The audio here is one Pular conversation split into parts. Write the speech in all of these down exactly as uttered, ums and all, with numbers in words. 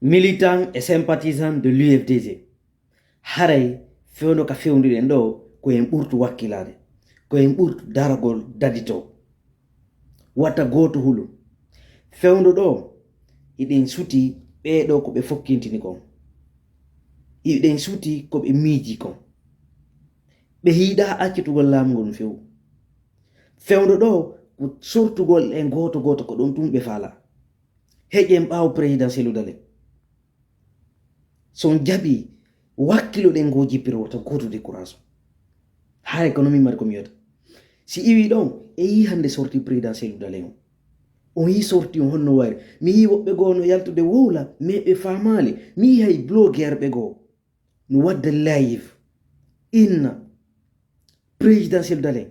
Militants et sympathisants de l'U F D G, haray fewndo ka fewnduɗen ɗoo, ko en ɓurtu wakkilaade, ko en ɓurtu daragol daditoo. Wata gooto hulu. Fewndo ɗoo, hiɗen suti ɓee ɗoo ko ɓe fokkintini kon. Hiɗen suti ko ɓe miiji kon. Ɓe hiiɗaa accitugol laamu ngun few. Fewndo ɗoo, ko sortugol en gooto gooto, ko ɗon tun ɓe faalaa. Heƴen ɓaawo président Cellou Dalein. Si on jaɓii, wakkiloɗen ngoo jippiro, wata gooto décourage. Haray ko non min mari ko mi wiyata. Si iwii ɗon, en yii hannde sorti président Cellou Dalein on. On yii sorti on honno wayri. Mi yii woɓɓe goo no yaltude wowla, mais ɓe faamaali. Mi yii hay blogueurɓe goo no wadda live. Inna. Président Cellou Dalein,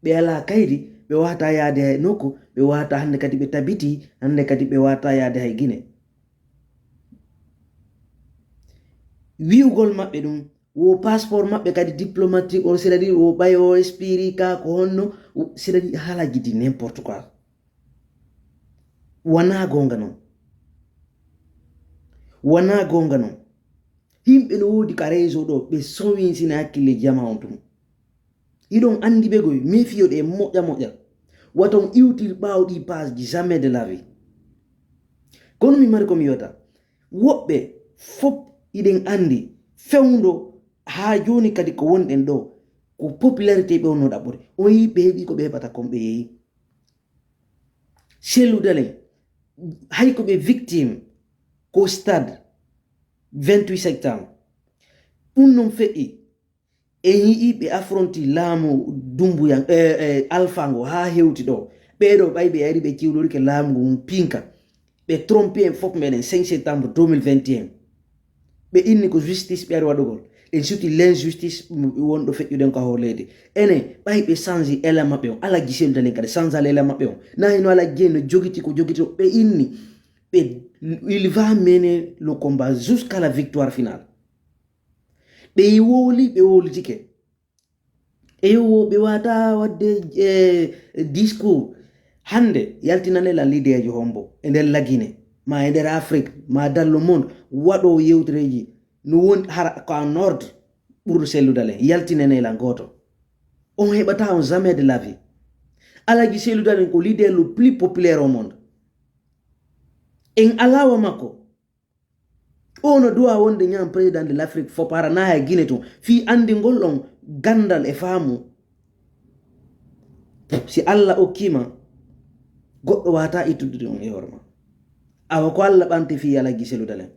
ɓe alaa kaydi, ɓe waawataa yaade hay nokku, ɓe waawataa hannde kadi ɓe tabitii, hannde kadi ɓe waawataa yaade hay Gine. Wi'ugol maɓɓe ɗum, wo passeport maɓɓe kadi diplomatique on, c'est-à-dire wo ɓay o espiri ka ko honno, c'est-à-dire haalaaji ɗi n'importe quoi. Wanaa goonga non. Wanaa goonga non. Yimɓe no woodi ka réseau ɗoo, ɓe sowinsina hakkille jamaa on tun. Hiɗon anndi ɓe goy, méfiyoɗee moƴƴa moƴƴa. Wata on iwtir ɓaawo ɗii page ji, jamais de la vie. Kono mi mari ko mi wi'ata. Woɓɓe fof hiɗen anndi fewndo haa jooni kadi ko wonɗen ɗoo, ko popularité ɓe wonnoo ɗaɓɓude. On yii ɓe heɓii ko ɓe heɓata kon ɓe yehi. Cellou Dalein, hay ko ɓe victime ko stade vingt-huit septembre. Ɗum non feƴƴi. En yi'ii ɓe affronti laamu Dumbuya, eh, eh, Alpha ngo haa hewti ɗoo. Ɓee ɗoo ɓay ɓe ari ɓe ciwlorike laamu ngun pinka. Ɓe trompi en fof meɗen cinq septembre deux mille vingt et un. Ɓe inni ko justice ɓe ari waɗugol. En suti l'injustice wonɗo feƴƴude on ka hoore leydi. Enen, ɓay ɓe change élan maɓɓe on. Alhaji Cellou Dalein kadi change élan maɓɓe on. Na hino Alhaji Dieng no jogiti ko jogiti o. Ɓe inni, ɓe, il va mener le combat jusqu'à la victoire finale. Ɓe wowli, ɓe wowlitike. E yo ɓe waawataa waɗde, eh, discours. Hannde, yaltinanee lan leaderjo hombo e nder Lagine, maa e nder Afrik, maa dans le monde, waɗoowo yewtereeji no woni hara ko en ordre ɓurɗo Cellou Dalein. Yaltinanee lan gooto. On heɓataa on jamais de la vie. Alhaji Cellou Dalein ko leader le plus populaire au monde. En alaa wa makko. O no duwaa wonde ñaam président de l'Afrique fof, hara na hay Gine tun, fii anndingol on ganndal e faamu. Si Alla okkii ma, goɗɗo waawataa ittude ɗum e hoore ma. Awa ko Alla ɓanti fii Alhaji Cellou Dalein.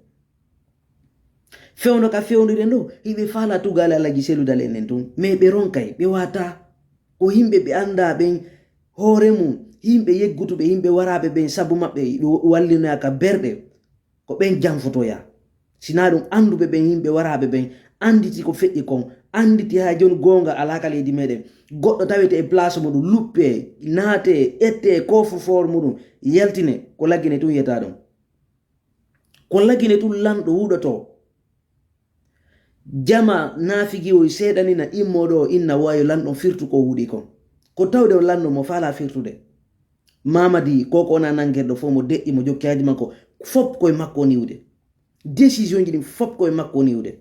Fewndo ka fewnduɗen ɗoo, hiɓe faalaa tugaale Alhaji Cellou Dalein en tun. Mais ɓe ronkay, ɓe waawataa. Ko yimɓe ɓe anndaa ɓen hoore mum, yimɓe yeggutuɓe, yimɓe waraaɓe ɓen sabu maɓɓe, ɓe wallinoyaa ka berɗe. Ko ɓen janfotoyaa. Si naa ɗum annduɓe ɓen, yimɓe waraaɓe ɓen, annditi ko feƴƴi kon, annditi haa jooni goonga alaa ka leydi meɗen. Goɗɗo tawete e place muɗum, luppee, naatee, ettee coffre-fort muɗum, yaltinee, ko Lagine tun yiyataa ɗum. Ko Lagine tun lanɗo huɗotoo. Jamaa naafigi o seeɗanina immooɗo o inna waayo lanɗo firtu ko huɗi kon. Ko tawde o lanɗo mo faalaa firtude. Mamadi, ko ko wona nanngirɗo fof mo deƴƴi, mo jokki haaju makko, fof ko e makko woni iwde. Décision ji ɗin fof ko e makko woni iwde.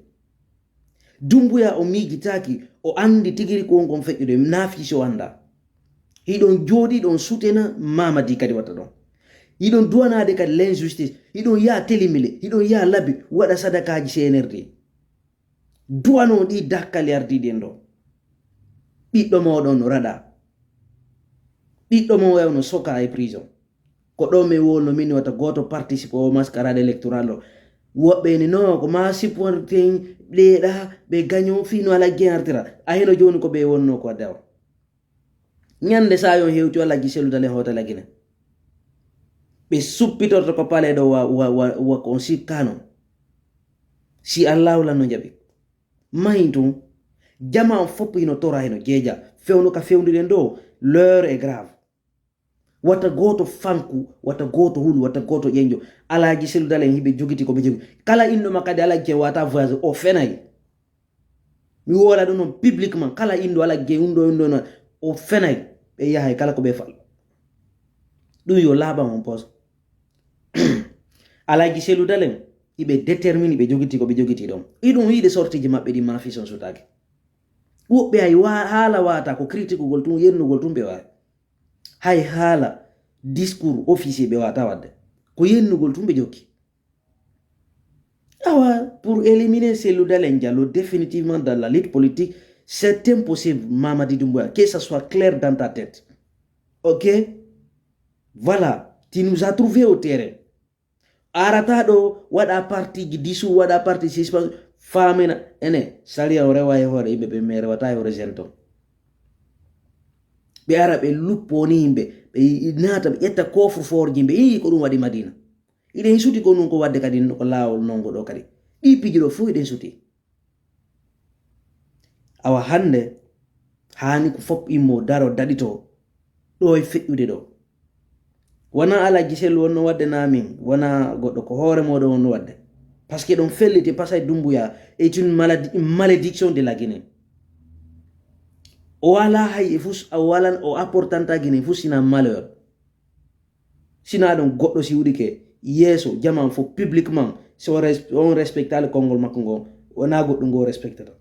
Dumbuya o miijitaaki, o anndi tigi rigi ko won kon feƴƴude, naafii si o anndaa. Hiɗon jooɗii ɗon sutena Mamadi kadi watta ɗon. Hiɗon duwanaade kadi l'injustice. Hiɗon yaha Télémilé, hiɗon yaha Labi, waɗa sadakaaji C N R D. Duwanoo ɗii dakkal yardiiɗi en ɗoo. Ɓiɗɗo mooɗon no raɗaa. Ɓiɗɗo mooɗon no sokaa e prison. Ko ɗoo men wowluno min wata gooto participe o mascarade électoral o. Woɓɓe ene no ko maa supporter ɗeeɗa ɓe gagnoo fii no Alhaji Dieng artira. A hino jooni ko ɓe wonnoo ko waɗde awa. Ñannde saa yo on hewti Alhaji Cellou Dalein hoota Lagine. Ɓe suppitorto ko palais ɗo wa, wa, wa, wa ko on sikkaano. Si Allaahu lan no jaɓi. Mahin tun. Jamaa on fof hino tora, hino jeeja. Fewndo ka fewnduɗen ɗo, l'heure est grave. Wata gooto fanku, wata gooto hulu, wata gooto ƴenjo. Alhaji Cellou Dalein hiɓe jogiti ko ɓe jogi. Kala inɗo ma kadi Alhaji Dieng wata voyage, o fenay. Mi woola ɗum non publiquement, kala inɗo Alhaji Dieng, inɗo, inɗo, inɗo, o fenay. Ɓe yahay kala ko ɓe fal. Ɗum yo laaɓan on poos. Alhaji Cellou Dalein, Hiɓe détermine, ɓe jogiti ko ɓe jogiti ɗon. Iɗum yiide sortiji maɓɓe ɗi maafi son sutaaki. Woɓɓe hay wa-, haala waata ko critique ugol tun, yennugol tun ɓe wawi. Hay haala discours officier ɓe waata wadde. Ko yennugol tun ɓe jokki. Awa, pour éliminer Cellou Dalein Diallo définitivement dans la lutte politique, c'est impossible, Mamadi Doumbouya, que ça soit clair dans ta tête. Ok? Voilà, tu nous as trouvé au terrain. Arata ɗo waɗa parti ji disu, waɗa parti suspension, famina, ene, sariya o rewa e hoore yimɓe ɓe, mais rewata e hoore zen ton. Ɓe ara ɓe lupponi yimɓe, ɓe naata, ɓe ƴetta coffre-fort ji yimɓe, ii ko ɗum waɗi Madina. Iɗen suti ko nun ko wadde kadi ko laawol nongo ɗo kadi. Ɗi piiji ɗo fof iɗen suti. Awa hannde, haani ko fof immo daro daɗito ɗo e feƴƴude ɗo. Wona Alhaji Sellu wonno wadde naa min, wona goɗɗo ko hoore mooɗon wonno wadde. Parce que ɗon felliti, parce que Dumbuya est une maladi-, une malédiction de la Guinée. O alaa hay e fus, o alaa, o apportanta Guinée fus sina malheur. Sina ɗon goɗɗo si wuɗike yeeso, jaman fof publiquement, si on res-, on respectaali konngol makko ngo, wona goɗɗo ngo respectata.